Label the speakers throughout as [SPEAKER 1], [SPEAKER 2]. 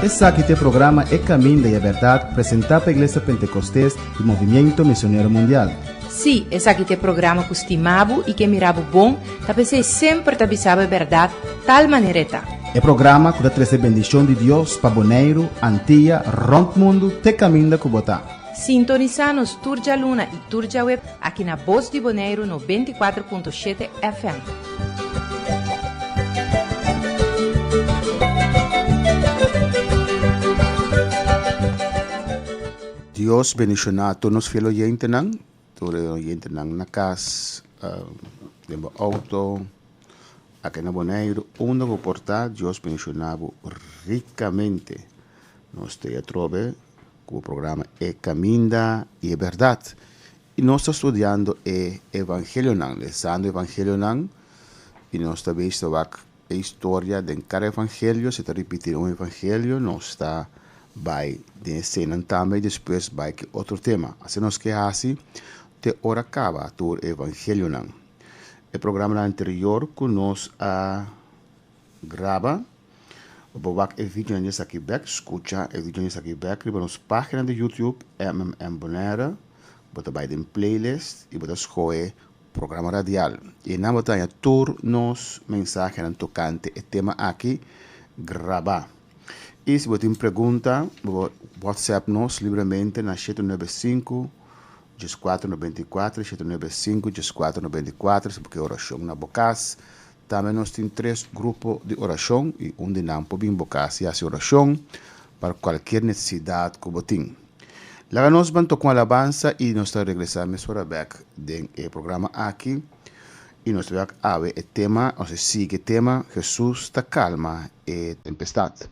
[SPEAKER 1] Esaki ta e programa E Caminda y e Berdad presenta pa Iglesia Pentecostes y Movimiento Misionero Mundial.
[SPEAKER 2] Sí, esaki ta e programa ku stima bo i ke mira bo bon, ta p'esei semper ta bisa bo e bèrdat tal manera e ta.
[SPEAKER 1] E programa ku ta trese bendishon di Dios pa Boneiru, Antia, rònt mundu te kaminda ku bo ta.
[SPEAKER 2] Sintonisá nos tur djaluna i tur djaweb aki na Bos di Boneiru 94.7 FM.
[SPEAKER 3] Dios bendiciona tur nos fiel oyentenan, tur e oyentenan na cas, den bo auto, aki na Boneiru, unda bo por ta, Dios bendiciona bo ricamente. Nos ta atrobe cu bo programa E Caminda y E Berdad. Y nos ta studiando e Evangelionan, lesando Evangelionan, y nos ta bisto wak e historia den cada Evangelio, si ta ripiti un Evangelio, nos ta bai den esenan tambe y despues bai ki otro tema. Asina nos ke haci te ora caba tur e Evangelionan. E programanan anterior cu nos a graba, Bo por wak e videonan di esaki bek, skucha e videonan di esaki bek riba nos página di YouTube MMM Bonaire. Bo ta bai den playlist i bo ta skohe programa radial. I einan bo ta haña tur nos mensahenan tokante e tema aki grabá. I si bo tin pregunta, bo por WhatsApp nos libremente na 795 1494, 795 1494 si bo ke orashon na bo kas. Tambe nos tin tres grupo di orashon i un di nan por bin bo kas i hasi orashon pa kualkier nesesidat ku bo tin. Laga nos ban toka un alabansa i nos ta regresá mesora bèk den e programa aki i nos ta wak awe e tema, nos ta sigui e tema, Hesus ta kalma e tempestat.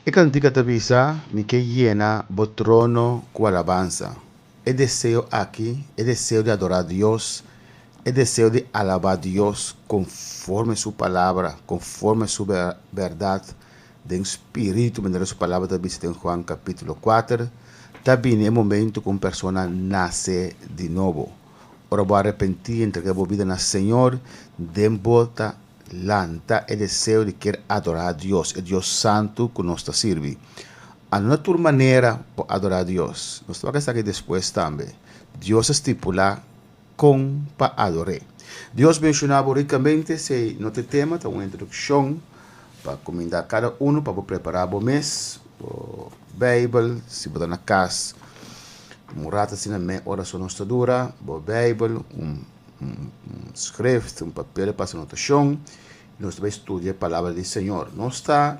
[SPEAKER 3] E kantika ta bisa, Mi ke yena bo trono ku alabansa. E deseo aki, e deseo di adorá Dios, e deseo di alabá Dios konforme su Palabra, konforme su bèrdat, den spiritu, manera su Palabra ta bisa den Juan kapítulo kuater, ta bini e momentu ku un persona nase di nobo. Ora bo arepentí i entregá bo bida na Señor, den bo ta lanta e deseo di kier adorá Dios, e Dios santu ku nos ta sirbi. A no na tur manera por adorá Dios. Nos ta wak esaki despues tambe. Dios a stipulá kon pa ador'é. Dios benshoná bo rikamente. Esei no ta e tema, ta un introdukshon pa kumindá kada unu pa bo prepará bo mes, bo Beibel, si bo ta na kas un ratu asina mei ora so nos ta dura, bo Beibel, un un schrift, un papel pa hasi anotashon, i nos ta bai studia e palabra di Señor. Nos ta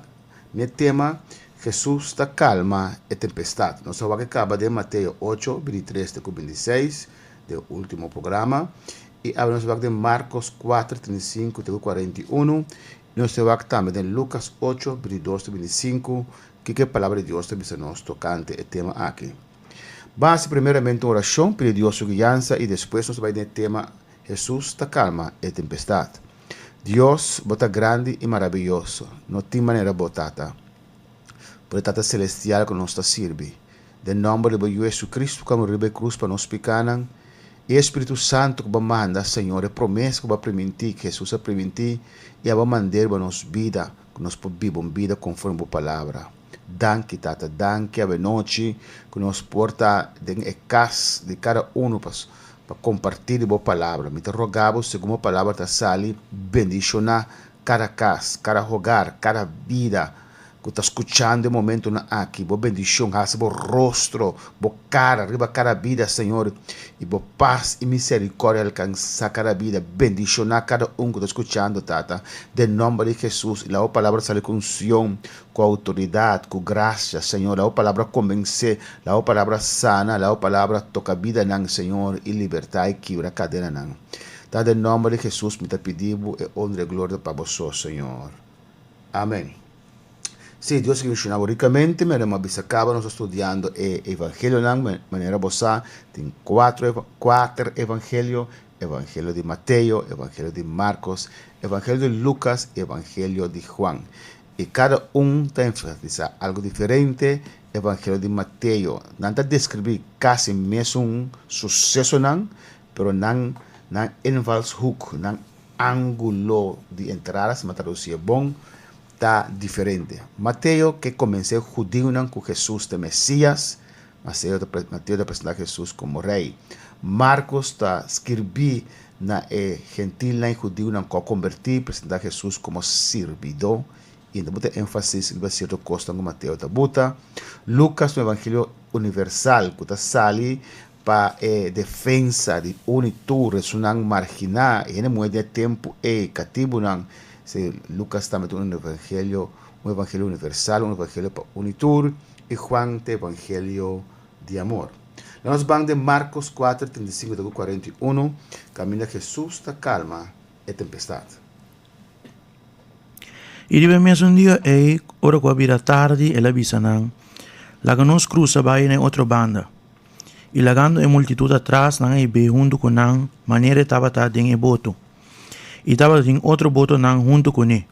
[SPEAKER 3] n'e tema Hesus ta kalma e tempestat. Nos a wak e kaba den Mateo ocho, bintitres te ku bintiseis, den ultimo programa, i awe nos a wak den Markos kuater, 35 te ku 41, i nos ta wak tambe den Lukas ocho, 22 te 25, kiko e palabra di Dios ta bisa nos tokante e tema aki. Basi primeramente un orashon, pidi Dios su guiansa i despues nos ta bai den e tema Hesus ta kalma e tempestat. Dios, bo ta grandi i marabiyoso, no tin manera bo, Tata. Bo ta e Tata Selestial ku nos ta sirbi. Den nòmber di bo Yu Hesu-Kristu ku a muri riba e krus pa nos pikanan, i e Spiritu Santu ku bo a manda, Señor, e promesa ku bo a primintí, ku Hesus a primintí i a bo mand'é riba nos bida, ku nos por biba un bida konforme bo Palabra. Danki Tata, danki awenochi ku nos por ta den e kas di kada unu pa pa kompartí di bo palabra. Mi ta roga bo segun bo palabra ta sali bendishoná kada kas, kada hogar, kada bida ku ta skuchando e momentunan aki. Bo bendishon hasi bo rostro, bo kara riba kada bida, Señor, i bo pas i miserikòrdia alkansá kada bida. Bendishoná kada un ku ta skuchando, Tata, den nòmber di Hesus. I laga bo palabra sali ku unsion, Ku outoridat, ku grasia, Señor, laga bo palabra kombensé, laga bo palabra sana, laga bo palabra toka bidanan, Señor, i libertá i kibra kadenanan. Ta den nòmber di Hesus mi ta pidi bo e onra i gloria pa bo so, Señor. Amen. Sí, Dios a bendishoná bo rikamente. Mi a bisa kaba nos ta studiando e evangelionan. Manera bo sa, tin kuatro, kuater evangelio, Evangelio di Mateo, Evangelio di Markos, Evangelio di Lukas i Evangelio di Juan. I kada un ta enfatisá algu diferente. Evangelio di Mateo, nan ta deskribí kasi mesun susesonan, pero nan nan invalshoek, nan ángulo di entrada, si mi a tradusié bon, ta diferente. Mateo ke komensé hudiunan ku Hesus ta e Mesías, Mateo ta Mateo ta presentá Hesus komo Rei. Markos ta skirbí na e gentilnan i hudiunan ku a kombertí, presentá Hesus komo sirbidó i e ta buta énfasis riba sierto kosnan ku Mateo ta buta. Lukas, un evangelio universal ku ta sali pa e defensa di un i tur esunnan marginá i hende muhé den e tempu ei, katibunan. Si, Lukas tambe ta un evangelio, un evangelio universal, un evangelio pa un i tur. I Juan ta evangelio di amor. Laga nos ban den Marcos 4, 35 te ku 41, kaminda Jesus ta kalma e tempestat.
[SPEAKER 4] I riba e mesun dia ei, ora ku a bira tardi, el a bisa nan, Laga nos krusa bai na e otro banda. I lagando e multitut atras, nan a hib'é huntu ku nan, manera e tabata den e boto. I tabatin otro botonan huntu kuné.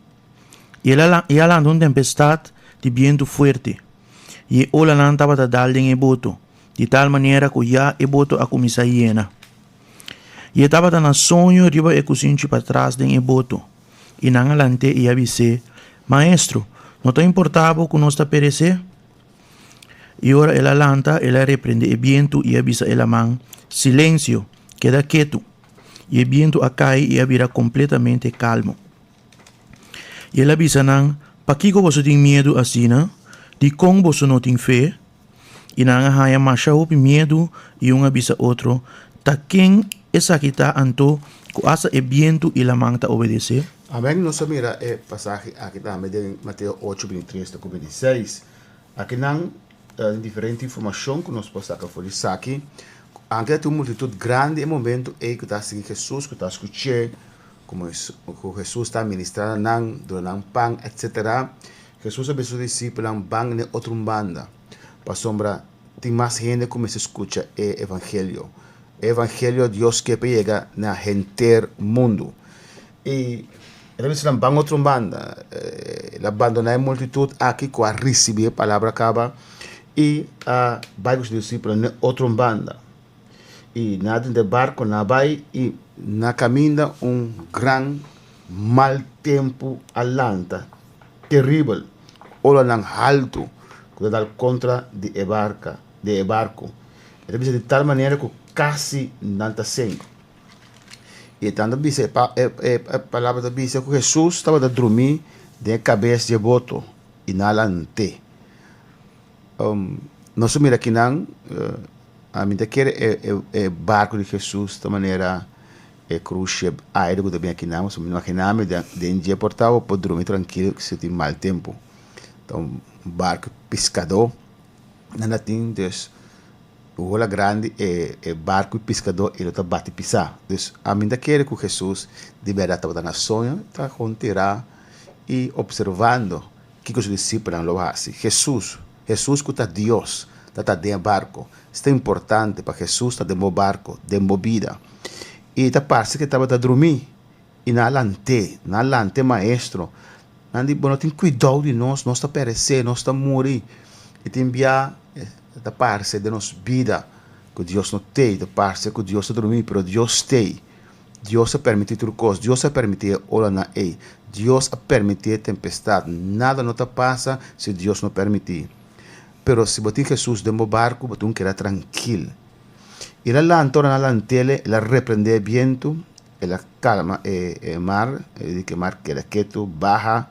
[SPEAKER 4] I el a i a lanta un tempestat di bientu fuerte, i e olanan tabata dal den e boto, di tal manera ku ya e boto a kuminsá yena. I e tabata na soño riba e kusinchi patras den e boto, i nan a lant'é i a bis'é, Maestro, no ta importá bo ku nos ta peresé? I ora el a lanta, el a reprendé e bientu i a bisa e laman, Silensio! Keda ketu! I e bientu a kai i a bira kompletamente kalmu. I el a bisa nan, Pakiko boso tin miedu asina? Dikon boso no tin fe? I nan a haña masha hopi miedu, i un a bisa otro, Ta ken esaki ta anto ku asta e bientu i laman ta obedesé?
[SPEAKER 3] Amen. Nos a mira e pasahe aki tambe den Mateo ocho, bintitres te ku bintiseis. Akinan tin diferente informashon ku nos por saka for di esaki. Anke ta tin un multitut grandi e momentu ei ku ta sigui Hesus, ku ta skuch'é, Como ku Hesus ta ministra na nan, duna nan pan, etcetera. Hesus a bisa su disipelnan ban na e otro banda, pasobra tin mas hende ku mester skucha e evangelio. E evangelio Dios ke pa yega na henter mundu. I el a bisa nan ban otro banda. El a bandoná e multitut aki ku a risibí e palabra kaba i a bai ku su disipelnan na e otro banda. I nan a drenta e barko, nan a bai i na kaminda un gran mal tempu a lanta teribel, olanan haltu ku ta dal kontra di e barka, di e barku. E ta bisa di tal manera ku kasi nan ta sink. I e tantu bisa e e palabra ta bisa ku Hesus tabata drumí den e kabes di e boto i nan a lant'é. Nos a mira kinan, ami ta kere e barku di Hesus ta manera e cruise ship aire ku ta bin akinan, pasobra mi imagina mi den dje por ta bo por drumi trankil si tin mal tempu. Ta un barku piskadó nan a tin, dus hola grandi e barku piskadó e lo ta bati pisá. Dus ami ta kere ku Hesus di bèrdat tabata na soño, ta kon tirá i opservando Kiko su disipelnan lo hasi? Hesus, Hesus ku ta Dios, ta ta den e barko. Es ta importante pa Hesus ta den bo barko, den bo bida. I ta parse ku e tabata drumí, i nan a lant'é, nan a lanta e Maestro. Nan di, Bo no tin kuidou di nos, nos ta peresé, nos ta muri. I tin bia ta parse den nos bida ku Dios no t'ei, ta parse ku Dios ta drumí, pero Dios t'ei. Dios a permití tur kos. Dios a permití e olanan ei. Dios a permití e tempestat. Nada no ta pasa si Dios no permití. Pero si bo tin Hesus den bo barku, bo tin keda trankil. I el a lanta ora nan a lant'el, el a reprendé e bientu, el a kalma e mar, el di ku e mar keda ketu, baha.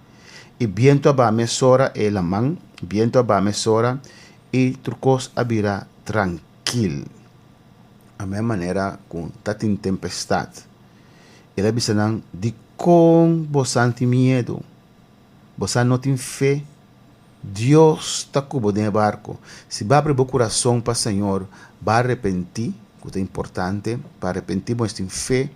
[SPEAKER 3] I bientu a baha mesora e laman, bientu a baha mesora i tur kos a bira trankil. A manera ku ta tin tempestat. El a bisa nan, Dikon bosan tin miedu? Bosan no tin fe? Dios ta ku bo den e barko. Si bo abri bo kurason pa Señor, bo a arepentí, ku ta importante, pa arepentí bo mester tin fe.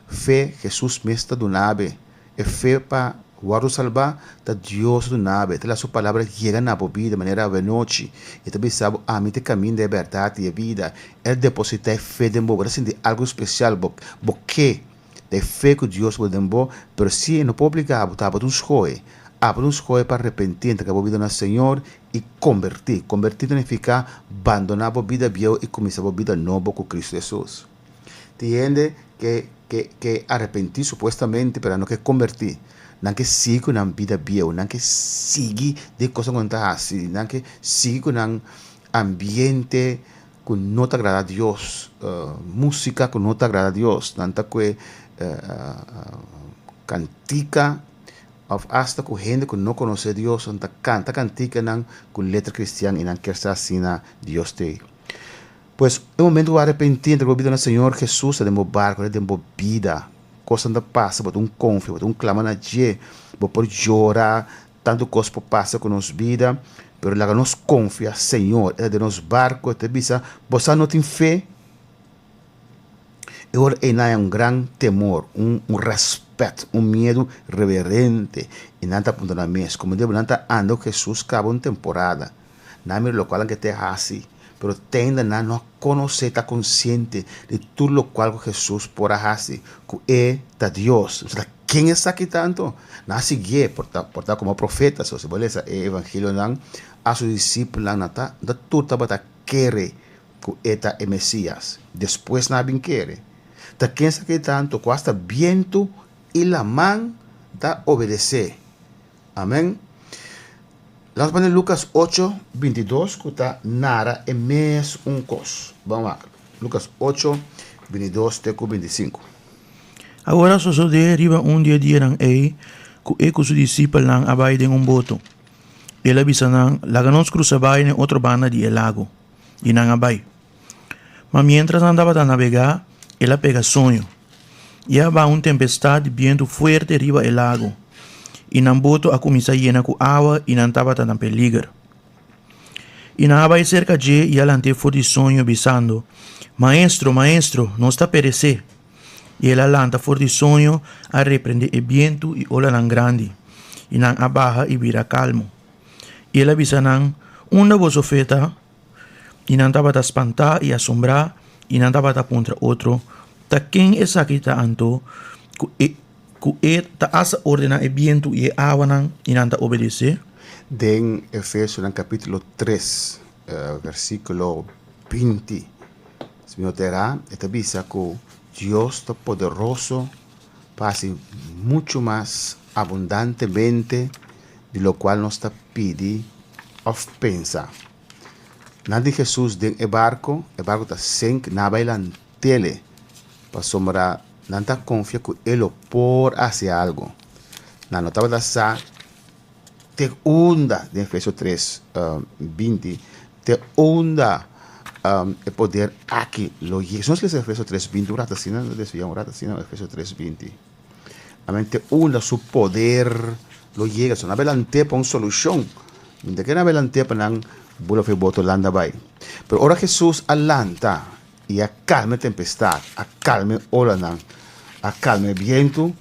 [SPEAKER 3] Fe Hesus mes ta duna be. E fe pa wòrdu salbá ta Dios ta duna be. Ta laha su palabra yega na bo bida manera awenochi. E ta bisa bo, Ami ta e kaminda, e bèrdat i e bida. El depositá e fe den bo. Bo ta sinti algu spesial. Bo bo ke ta e fe ku Dios pone den bo, pero si e no por obligá bo, ta abo ta un skohe. Abo ta un skohe pa arepentí, entrega bo bida na Señor i kombertí. Kombertí ta nifiká bandoná bo bida bieu i kuminsá bo bida nobo ku Kristu Hesus. Tin hende ke ke ke arepentí supuestamente pero nan no ke kombertí. Nan ke sigui ku nan bida bieu, nan ke sigui den kosnan ku nan ta hasi, nan ke sigui ku nan ambiente ku no ta agrada Dios, músika ku no ta agrada Dios. Nan ta kue kantika òf asta ku hende ku no konosé Dios nan ta kanta kantikanan ku letra kristian i nan kier sa asina Dios t'ei. Pues, e momento ku bo arepentí, entrega bo bida na Señor Hesus, ta den bo barku, ta den bo bida. Kosnan ta pasa, bo ta un konfia, bo ta un klama na dje, bo por yora, tantu kos por pasa ku nos bida, pero laga nos konfia Señor, e ta den nos barku, e ta bisa, Boso no tin fe? E ora ei nan haña un gran temor, un un rèspèt, un miedu reverente, i nan ta puntra nan mes, komo debe nan ta anda ku Hesus kaba un temporada? Nan mira lokual nan ke te hasi, pero tenda nan no a konosé, ta konsiente di tur lokual ku Hesus por a hasi, ku e ta Dios. Nos ta ken esaki tanto? Nan a siguié, por ta por ta komo profeta. So si bo lesa e evangelionan, a su disipelnan nan ta nan tur tabata kere ku e ta e Mesias. Despues nan a bin kere. Ta ken esaki tanto ku asta bientu i laman ta obedesé? Amen. Laat pone Lucas 8, 22 ku ta nara e mes un kos. Ban wak. Lucas 8, 22 te ku 25.
[SPEAKER 4] Awor a sosodé riba un di e dianan ei ku e ku su disipelnan a bai den un boto. El a bisa nan, Laga nos krusa bai na e otro banda di e lago. I nan a bai. Ma miéntras nan tabata nabegá, el a pega soño. I a baha un tempestat di bientu fuerte riba e lago, i nan boto a kuminsá yena ku awa i nan tabata na peliger. I nan a bai serka dje i a lant'é for di soño, bisando, Maestro, Maestro, nos ta peresé! I el a lanta for di soño, a reprendé e bientu i olanan grandi. I nan a baha i bira kalmu. I el a bisa nan, Unda boso fe ta? I nan tabata spantá i asombrá, i nan tabata puntra otro, Ta ken esaki ta anto ku e ku e ta asta ordená e bientu i e awanan, i nan ta obedesé?
[SPEAKER 3] Den Efesonan kapítulo tres, versíkulo 20, si mi no ta erá, e ta bisa ku Dios ta poderoso pa hasi muchu mas abundantemente di lokual nos ta pidi òf pensa. Nan di Hesus den e barko, e barko ta sink, nan a bai lant'el pasobra nan ta konfia ku e lo por hasi algu. Nan no tabata sa te unda, den Efesio 3, 20, te unda e poder aki lo yega. Si nos lesa Efesio 3, 20 un rato asina, nos desvia un rato asina, Efesio 3, 20. Amen, te unda su poder lo yega. So nan a lant'é pa un solushon. Mientras ke nan a lant'é pa nan bula for e boto landa bai. Pero ora Hesus a lanta i a kalma e tempestat, a kalma e olanan, a kalma e bientu,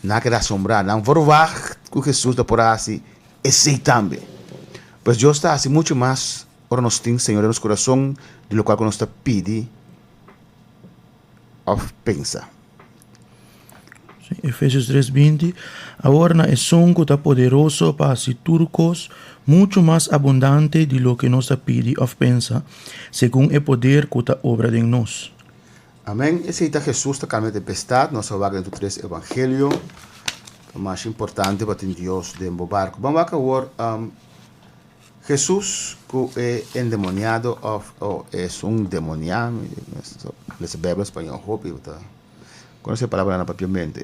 [SPEAKER 3] nan a keda asombrá. Nan verwagt ku Hesus ta por a hasi esei tambe. Pues Dios ta hasi muchu mas ora nos tin Señor den nos kurason di lokual ku nos ta pidi òf pensa.
[SPEAKER 4] Efesios 3, 20, Awor na esun ku ta poderoso pa hasi tur kos muchu mas abundante di loke nos ta pidi òf pensa, segun e poder ku ta obra den nos.
[SPEAKER 3] Amèn. Esei ta Hesus ta kambia tempestat. Nos a wak den tur tres evangelio. Ta mas importante pa tin Dios den bo barku. Ban wak awor Hesus ku e endemoniado òf esun demoniá. Lesa Beibel spañó hopi ta konosé e palabra na papiamento.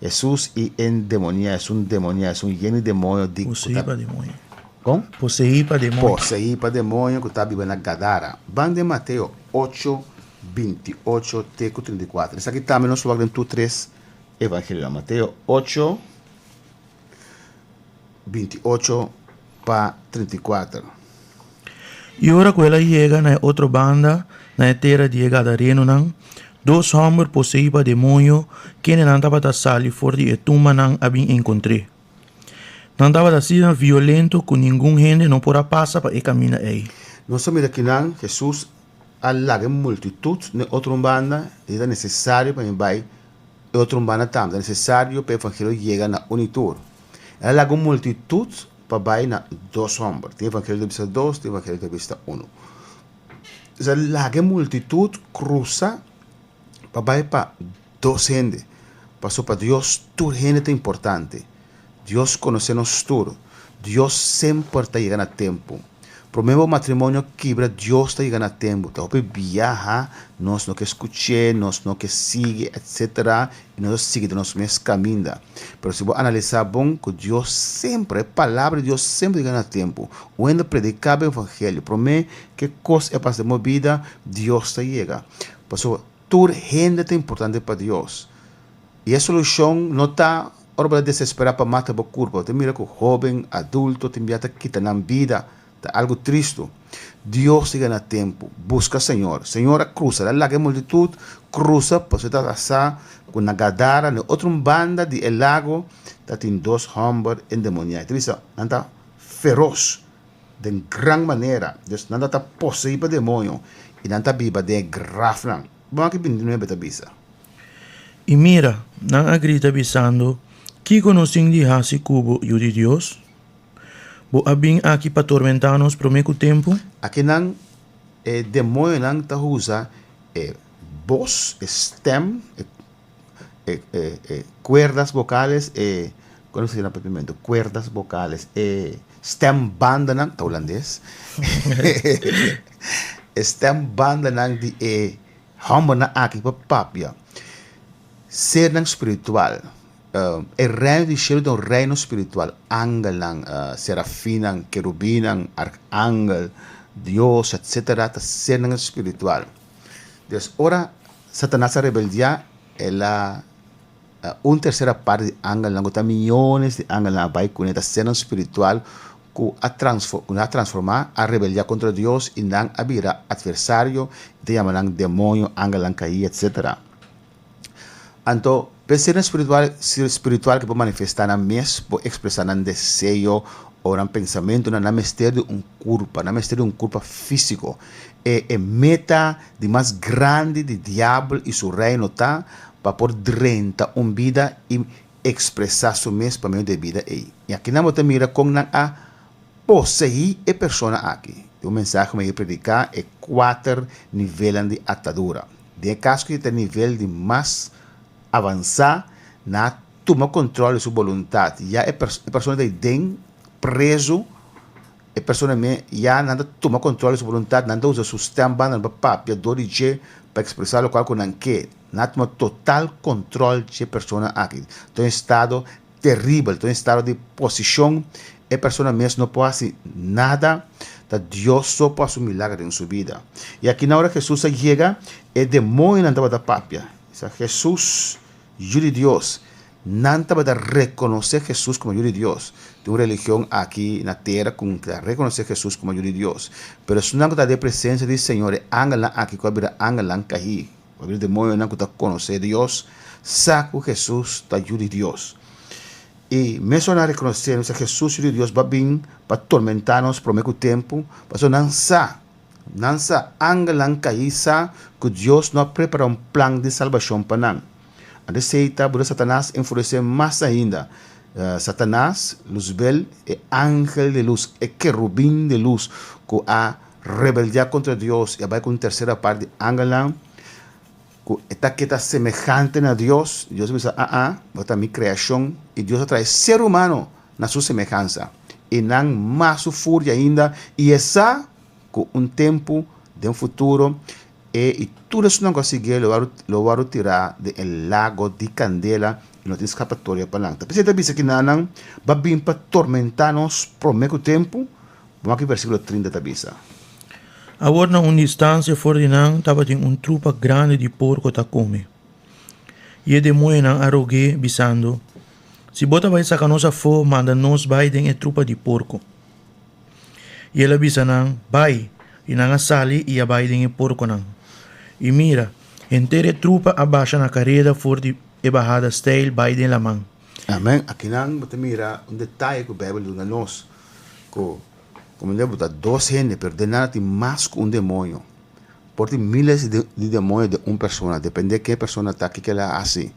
[SPEAKER 3] Hesus i endemoniá, esun demoniá, esun yen di demoño di ku
[SPEAKER 4] Poseí
[SPEAKER 3] ta
[SPEAKER 4] pa demoño.
[SPEAKER 3] Kon?
[SPEAKER 4] Poseí pa demoño.
[SPEAKER 3] Poseí pa demoño ku ta biba na Gadara. Ban den Mateo ocho, 28 te ku 34. Esaki tambe nos wak den tur tres evangelionan. Mateo ocho, 28 pa 34.
[SPEAKER 4] I ora ku el a yega na e otro banda, na e tera di e gadarenonan, dos hòmber poseí pa demoño, kendenan tabata sali for di e tumbanan, a bin enkontr'é. Nan tabata asina violento ku ningun hende no por a pasa pa e kaminda ei.
[SPEAKER 3] Nos a mira kinan Hesus a laga e multitut na e otro banda, i ta nesesario pa mi bai e otro banda tambe. Ta nesesario pa e evangelio yega na un i tur. El a laga un multitut pa bai na dos hòmber. Tin evangelio ta bisa dos, tin evangelio ta bisa unu. El a laga e multitut krusa pa bai pa dos hende. Pasobra pa Dios tur hende ta importante. Dios konosé nos tur. Dios semper ta yega na tempu. Promé bo matrimonio kibra Dios ta yega na tempu. Ta hopi biaha nos no ke skuch'é, nos no ke sigui etsetera i nos ta sigui den nos mes kaminda. Pero si bo analisá bon ku Dios semper, e palabra di Dios semper ta yega na tempu. Un hende prediká bo evangelio promé ke kos e pasa den bo bida Dios ta yega. Pasobra tur hende ta importante pa Dios. I e solushon no ta ora bo ta desesperá pa mata bo kurpa. Bo ta mira ku hóben, adulto tin bia ta kita nan bida. Ta algu tristu. Dios ta yega na tempu. Buska Señor. Señor a krusa. El a laga e multitut krusa pasobra e tabata sa ku na Gadara, na e otro banda di e lago, ta tin dos hòmber endemoniá. E ta bisa nan ta feros den gran manera. Dus nan ta poseí pa demoño i nan ta biba den e grafnan. Bon aki 29 ta bisa.
[SPEAKER 4] I mira, nan a grita bisando, Kiko nos tin di hasi ku bo, Yu di Dios? Bo a bin aki pa tormentá nos promé ku tempu?
[SPEAKER 3] Akinan e demoñonan ta usa e bos, e stèm, e kuerdas bokales, e kono se na papiamentu? Kuerdas bokales, e stembandanan, ta hulandes, e stembandanan di e hòmbernan aki pa papia. Sernan spiritual, e reino di shelu ta un reino spiritual, angelnan, serafinnan, kerubinnan, arkangel, Dios, etsetera, ta sernan spiritual. Des ora Satanas a rebeldiá, el a un tersera parti di angelnan, ku ta miyones di angelnan a bai kuné, ta sernan spiritual ku a ku nan a transformá, a rebeldiá kontra Dios i nan a bira atversario, i ta yama nan demoño, angelnan kaí, etsetera. Anto. Pe sernan spiritual, spiritual ku por manifestá nan mes, por ekspresá nan deseo o nan pensamentunan, nan mester di un kurpa, nan mester di un kurpa físiko. E e meta di mas grandi di diabel i su reino ta pa por drenta un bida i ekspresá su mes pa medio di e bida ei. I akinan bo ta mira kon nan a poseí e persona aki. Den un mensahe mi a prediká e kuater nivelnan di atadura. Den e kaso ku ta e nivel di mas avansá, nan a tuma kontròl di su boluntat. Ya e persona ta ei den prezu, e persona me ya nan ta tuma kontròl di su boluntat, nan ta usa su stèmbannan pa papia dor di dje pa ekspresá lokual ku nan ke. Nan a tuma total kontròl dje persona aki. Ta un estado teribel, ta un estado di posishon, e persona mes no por hasi nada, ta Dios so por hasi un milager den su bida. I aki na ora Hesus a yega, e demoñonan tabata papia, bisa, Hesus, Yu di Dios. Nan tabata rekonosé Hesus komo Yu di Dios. Tin un religion aki na tera ku ta rekonosé Hesus komo Yu di Dios. Pero esunnan ku ta den presensia di Señor, e angelnan aki ku a bira angelnan kaí, ku a bira demoñonan ku ta konosé Dios, sa ku Hesus ta Yu di Dios. I mesora nan a rekonosé, nan bisa, Hesus, Yu di Dios, bo a bin pa tormentá nos promé ku tempu? Pasobra nan sa, nan sa, angelnan kaí sa ku Dios no a prepará un plan di salbashon pa nan. Anto esei ta buda Satanas enfuresé mas ainda. Satanas, Luzbel, e angel di lus, e kerubin di lus ku a rebeldiá kontra Dios i a bai ku un tersera parti di angelnan ku e ta keda semehante na Dios, Dios a bisa, Aa, bo ta mi kreashon, i Dios a traha e ser humano na su semehansa. I nan mas su furia ainda, i e sa ku un tempu den futuro E i tur esunnan ku a siguié lo wòrdu lo wòrdu tirá den e lago di kandela i no tin skapatoria pa nan. Ta p'esei ta bisa kinanan ba bin pa tormentá nos promé ku tempu? Bo wak e versíkulo 30 ta bisa.
[SPEAKER 4] Awor na un distansia for di nan tabatin un trupa grandi di porko ta kome. I e demoñonan a rog'é, bisando, Si bo ta bai saka nos afó, manda nos bai den e trupa di porko. I el a bisa nan, Bai! I nan a sali i a bai den e porkonan. I mira, henter e trupa a basha na kareda for di e bahada steil bai den laman.
[SPEAKER 3] Amen. Akinan bo ta mira un detaye ku Beibel duna nos, ku komo bo ta dos hende, pero den nan tin mas ku un demoño. Por tin miles di demoño den un persona, depende ken e persona ta, kiko el a hasi.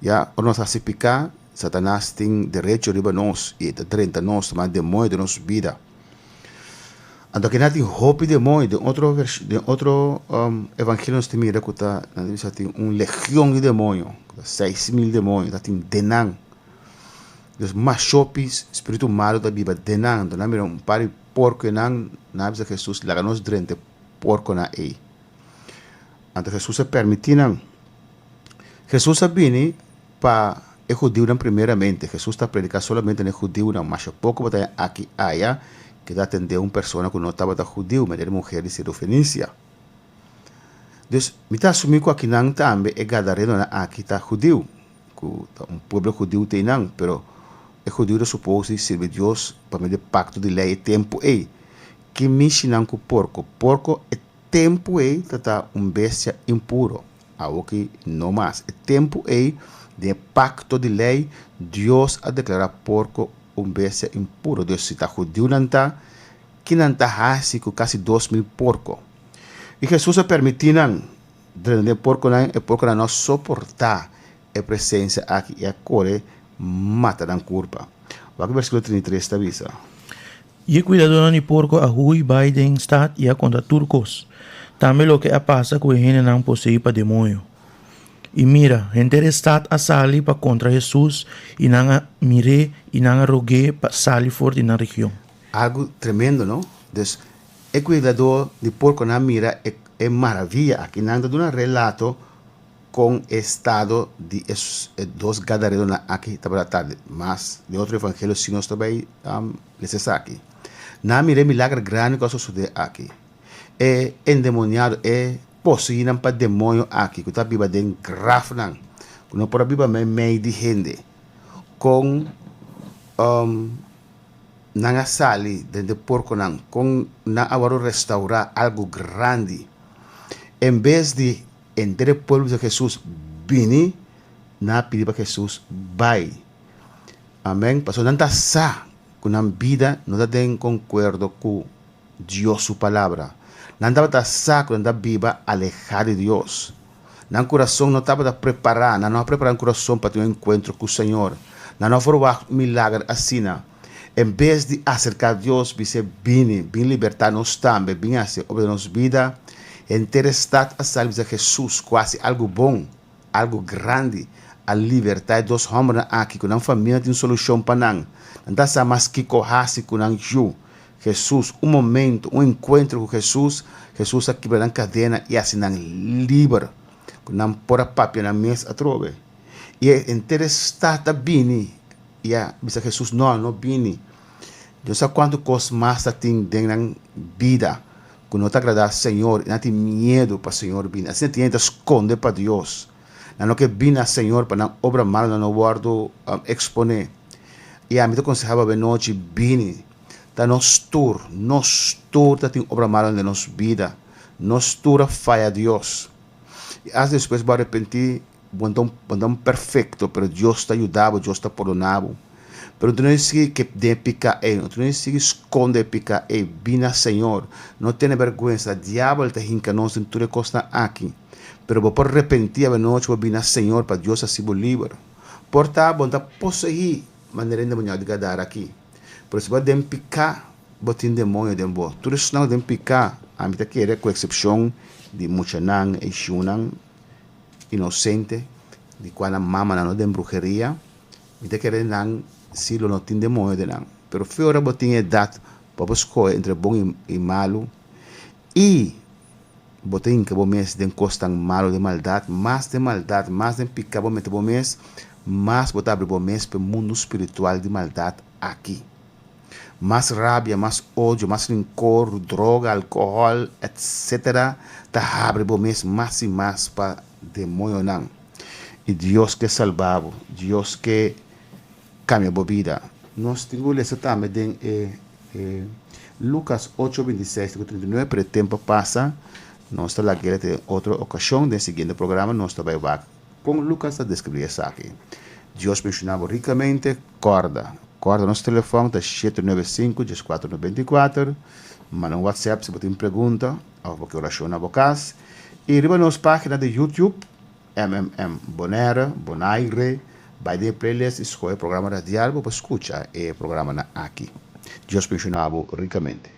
[SPEAKER 3] Ya, ora nos hasi piká, Satanas tin derecho riba nos i e ta drenta nos, ta manda demoño den nos bida. Anto kina tin hopi demoño, den otro vers, den otro evangelio nos ta mira ku ta, nan ta bisa tin un legion di demoño, ku ta 6000 demoño ta tin den nan. Dus mas hopi spiritu malu ta biba den nan. Anto nan mira un par di porko einan, nan a bisa Jesus, laga nos drenta e porkonan ei. Anto Jesus a permití nan. Jesus a bini pa e hudiunan primeramente. Jesus ta prediká solamente na e hudiunan. Masha poko bo ta haña aki aya ku ta atendé un persona ku no tabata hudiu, manera e muher di Sirofenisia. Dus, mi ta asumí ku akinan tambe e gadarenonan aki ta hudiu, ku ta un pueblo hudiu ta einan, pero e hudiu ta supos di sirbi Dios pa medio di e pakto di lei e tempu ei. Ki mishinan ku porko? Porko e tempu ei ta ta un bestia impuro. Awoki no mas. E tempu ei, den e pakto di Lei, Dios a deklará porko un bestia impuro. Dios, si ta hudiunan ta, ki nan ta hasi ku kasi 2000 porko? I Hesus a permití nan drenta den e porkonan, e porkonan no a soportá e presensia aki i a kore mata nan kurpa. Wak e versíkulo 33 ta bisa.
[SPEAKER 4] I e kuidadónan di porko a hui bai den stat i a konta tur kos, tambe loke a pasa ku e hendenan poseí pa demoño. I mira, henter e stat a sali pa kontra Hesus, i nan a mir'é i nan a rog'é pa sali for di nan region.
[SPEAKER 3] Algu tremendo, no? Dus, e kuidadó di porkonan a mira e maravia aki. Nan ta duna relato Kon e estado di e dos gadaredonan aki tabata tardi? Mas den otro evangelio si nos ta bai lesa esaki. Nan a mira e milager grandi ku a sosodé aki. E endemoniado, e poseínan pa demoño aki ku ta biba den grafnan, ku no por a biba meimei di hende, kon nan a sali den e porkonan, kon nan a wòrdu restaurá, algu grandi. En bes di Henter e pueblo bisa Jesus, Bini! Nan a pidi pa Hesus bai. Amen. Pasobra nan ta sa ku nan bida no ta den konkuerdo ku Dios su Palabra. Nan tabata sa ku nan ta biba alehá di Dios. Nan kurason no tabata prepará, nan no a prepará nan kurason pa tin un enkuentro ku Señor. Nan no a ferwagt un milager asina. En bes di aserká Dios, bis'é, Bini, bin libertá nos tambe, bin hasi obra den nos bida, henter e stat a sali bisa Hesus ku hasi algu bon, algu grandi, a libertá e dos hòmbernan aki ku nan famia no tin solushon pa nan. Nan ta sa mas kiko hasi ku nan yu. Hesus, un momento, un enkuentro ku Hesus, Hesus a kibra nan kadena i hasi nan liber, ku nan por a papia nan mes atrobe. I e henter e stat a bini i a bisa Hesus, No, no bini. Dios sa kuantu kos mas ta tin den nan bida ku no ta agradá Señor i nan tin miedu pa Señor bini. Asina tin hende ta skonde pa Dios. Nan no ke bini na Señor pa nan obra malunan no wòrdu eksponé. I ami ta konsehá bo abenochi, bini. Ta nos tur, nos tur ta tin obra malunan den nos bida. Nos tur a faya Dios. I asta despues bo arepentí, bo no ta un perfekto, pero Dios ta yuda bo, Dios ta pordoná bo. Pero no tene sigui ke den e piká ei, no tene sigui skonde e piká ei. Bini na Señor. No tene bèrgwensa. Diabel ta hinka nos den tur e kosnan aki. Pero bo por repentí abenochi bo bini na Señor pa Dios hasi bo liber. Por ta bo no ta poseí manera e demoño di Gadara aki. Pero si bo a den piká, bo tin demoño den bo. Tur esnan ku den piká, ami ta kere ku eksepshon di muchanan i shunan inosente, di kua nan mamanan no den bruheria, Mi ta kere nan si lo no tin demoño den nan. Pero fe ora bo tin edat pa bo skohe entre bon i malu i bo ta hinka bo mes den kosnan malu, den maldat, mas den maldat, mas den pika bo mete bo mes, mas bo ta abri bo mes pa e mundu spiritual di maldat aki. Mas rabia, mas odio, mas rinkor, droga, alkohòl, etc. Ta habri bo mes mas i mas pa demoñonan. I Dios ke salba bo. Dios ke kambia bo bida. Nos tin ku lesa tambe den e Lukas ocho, 26 te ku 39, pero e tempu a pasa. Nos ta lag'el te otro okashon. Den siguiente programa nos ta bai wak kon Lukas ta deskribí esaki. Dios benshoná bo rikamente. Kòrda, kòrda nos telefòn ta 795 14 94. Manda un WhatsApp si bo tin pregunta òf bo ke orashon na bo kas. I riba nos página di YouTube, MMM Bonaire, Bonaire, bai den e playlist i skohe programa radial bo por skucha e programanan aki. Dios benshoná bo rikamente.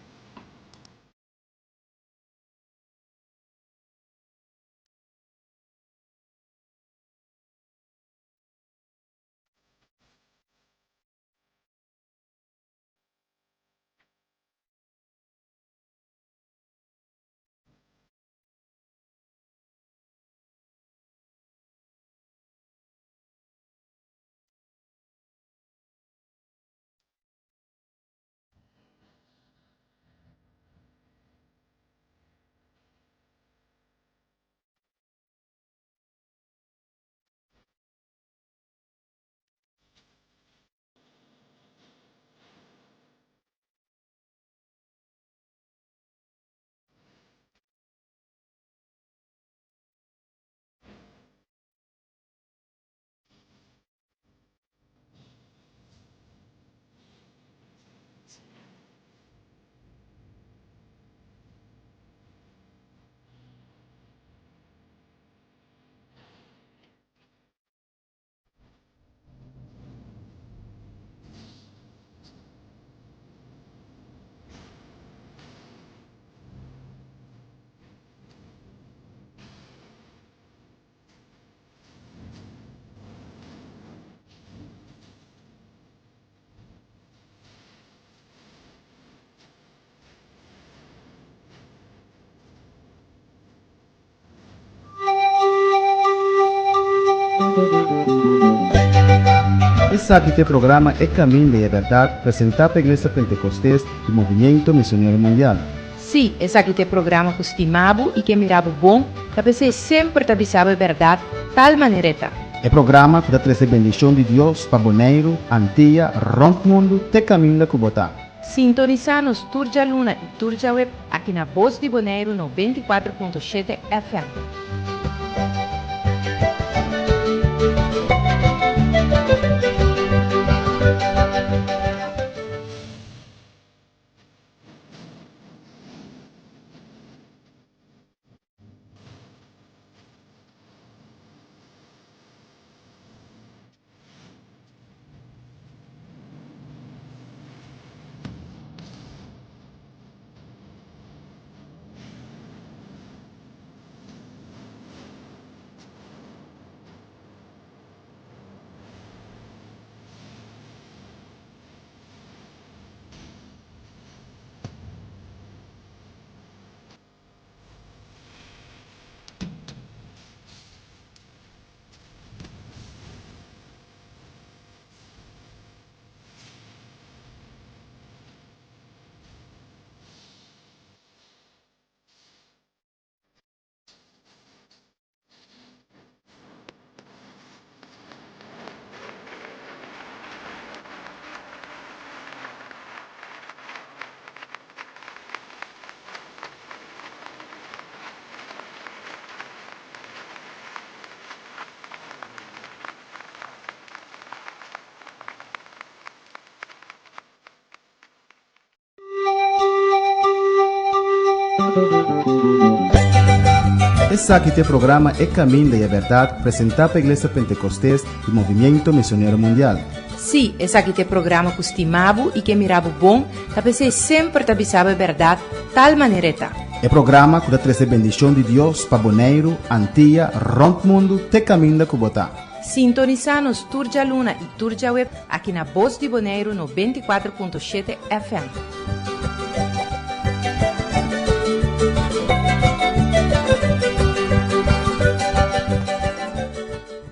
[SPEAKER 1] Esaki ta e programa E Caminda y e Berdad presenta pa Iglesia Pentecostes di Movimiento Misionero Mundial.
[SPEAKER 2] Sí, esaki ta e programa ku stima bo i ke mira bo bon, ta p'esei semper ta bisa bo e bèrdat tal manera e ta.
[SPEAKER 1] E programa ku ta trese bendishon di Dios pa Boneiru, Antia, rònt mundu te kaminda ku bo ta.
[SPEAKER 2] Sintonisá nos tur djaluna i tur djaweb aki na Bos di Boneiru 94.7 FM.
[SPEAKER 1] Esaki ta e programa E Caminda y e Berdad presenta pa Iglesia Pentecostes y Movimiento Misionero Mundial.
[SPEAKER 2] Sí, esaki ta e programa ku stima bo i ke mira bo bon, ta p'esei semper ta bisa bo e bèrdat tal manera e ta.
[SPEAKER 1] E programa ku ta trese bendishon di Dios pa Boneiru, Antia, rònt mundu te kaminda ku bo ta.
[SPEAKER 2] Sintonisá nos tur djaluna i tur djaweb aki na Bos di Boneiru 94.7 FM.